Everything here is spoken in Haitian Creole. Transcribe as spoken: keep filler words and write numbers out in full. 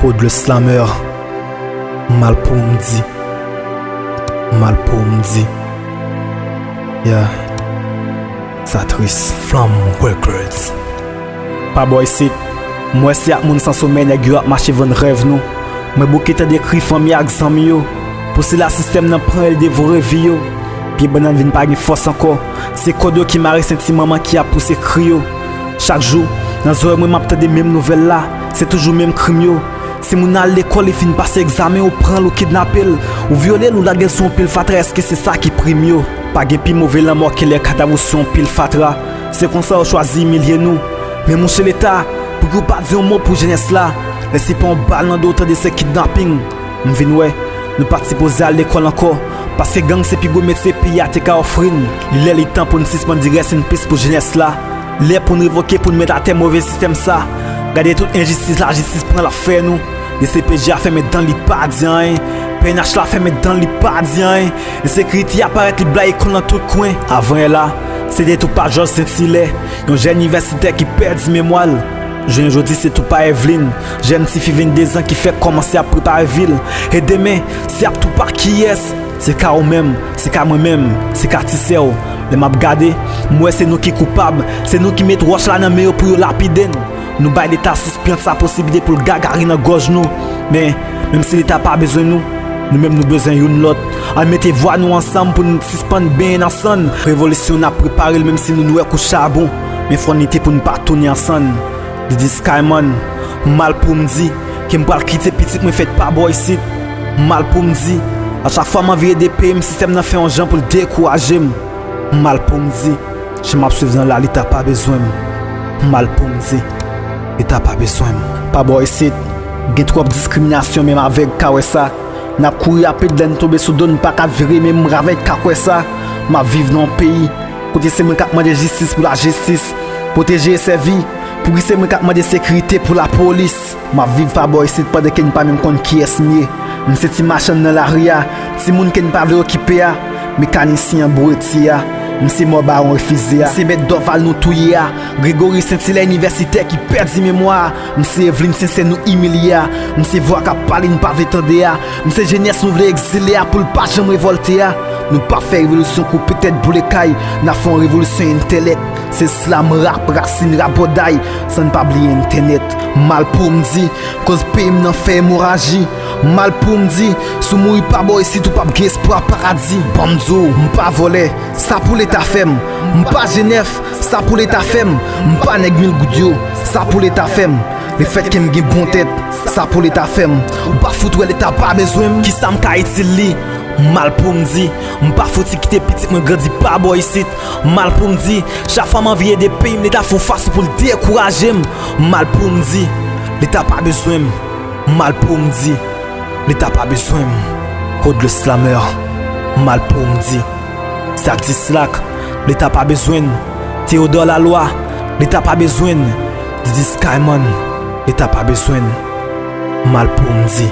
Pod le slammer. Mal pou m di. Mal pou m di. Yeah. Sa tris. Flam Records. Pa bò isit. M wè se ak moun san somèy nèg yo ap mache vann rèv nou. Mwen bouke tande kri fanmi ak zanmi yo. Pou sila sistèm nan pran e devore vi yo. Pye bannann vin pa gen fòs ankò. Se kòd yo ki mare senti manman ki ap pouse kri yo. Chak jou, nan zòrèy mwen m ap tande menm nouvèl la, se toujou menm krim yo. Timoun nan al lekòl, li fin pase egzamen, ou pran l, ou kidnape l, ou vyole l, ou lage l sou yon pil fatra, èske se sa ki prim yo? Pa gen pi move lanmò ke lè kadav ou sou yon pil fatra. Se konsa yo chwazi imilye nou. Men monchè Leta, pouki w pa di yon mo pou jenès la? Lè se pa yon bal nan do w tande se kidnaping. M vin wè, nou pa t sipoze al lekòl ankò, paske gang se pi gwo metye peyi a te ka ofri n. Li lè li tan pou n sispann di rest in peace pou jenès la. Lè pou n revoke, pou n met atè move sistèm sa. Gade tout enjistis lajistis pran l ap fè nou. D C P J a fèmen dan l, li pa di anyen. P N H la fèmen dan l, li pa di anyen. Ensekirite a parèt, li blayi kò l nan tout kwen. Avan yè la, se te tou pa Jòj Sentilè. Yon jèn inivèsitè ki pèdi memwa l. Jounen jodi, se tou pa Evelyne, jèn tifi venndezan ki fèk kòmanse ap prepare vi l. E demen, se ap tou pa kiyès? Se ka ou menm, se ka mwen menm, se ka ti sè w. Lè m ap gade, m wè se nou ki koupab, se nou ki met wòch la nan men yo pou yo lapide n. Nou bay Leta sispyant sa posiblite pou l gagari nan gòj nou. Men, menm si Leta pa bezwen nou, nou menm nou bezwen youn lòt. Ann mete vwa nou ansanm pou n sispann benyen nan sann. Revolisyon n ap prepare l menm si nou nwè kou chabon. Men fò n lite pou n pa tounen an sann. Didi Skyman, mal pou m di ke m pral kite pitit mwen fèt pa bò isit. Mal pou m di, a chak fwa m anvi ede peyi m, sistèm nan fè yon jan pou l dekouraje m. Mal pou m di, jan m ap swiv nan la, Leta pa bezwen m. Mal pou m di, Leta pa bezwen m. Pa bò isit, gen twòp diskriminasyon, menm avèg ka wè sa. N ap kouri rapid, lè n tonbe sou do n pa ka vire, menm ravèg ka kwè sa. M ap viv nan yon peyi kote se mwen k ap mande jistis pou lajistis, pwoteje e sèvi. Pouki se mwen k ap mande sekirite pou lapolis? M ap viv pa bò isit pandan ke n pa menm konn kiyès m ye. M se ti machann nan lari a, timoun ke n pa vle okipe a, mekanisyen an boure ti a. M se mò bawon refize a. M se mèt Dòval nou touye a, Gregory Sentilè inivèsitè ki pèdi memwa a. M se Evelyne Sensè nou imilye a. M se vwa k ap pale n pa vle tande a. M se jenès nou vle egzile a pou l pa janm revòlte a. Nou p ap fè revolisyon koupe tèt boule kay, n ap fè yon revolisyon entèlèk. Se slam, rap, rasin, rabòday, san n pa bliye entènèt. Mal pou m di, koz peyi m nan fè emoraji. Mal pou m di, si w mouri pa bò isit ou p ap gen espwa paradi. Ban m di w, m pa vòlè, sa pou Leta fè m. M pa G nèf, sa pou Leta fè m. M pa nèg mil goud yo, sa pou Leta fè m. Lefètke m gen bon tèt, sa pou Leta fè m. Ou pa fout wè Leta pa bezwen m. Kisa m ka itil li? Mal pou m di, m pa fouti kite pitit mwen grandi pa bò isit. Mal pou m di, chak fwa m anvi ede peyi m, Leta fè yon fason pou l dekouraje m. Mal pou m di, Leta pa bezwen m. Mal pou m di, Leta pa bezwen m. Code le Slammer, mal pou m di. Sak Dislak, Leta pa bezwen n. Théodore Laloy, Leta pa bezwen n. Didi Skyman, Leta pa bezwen n. Mal pou m di.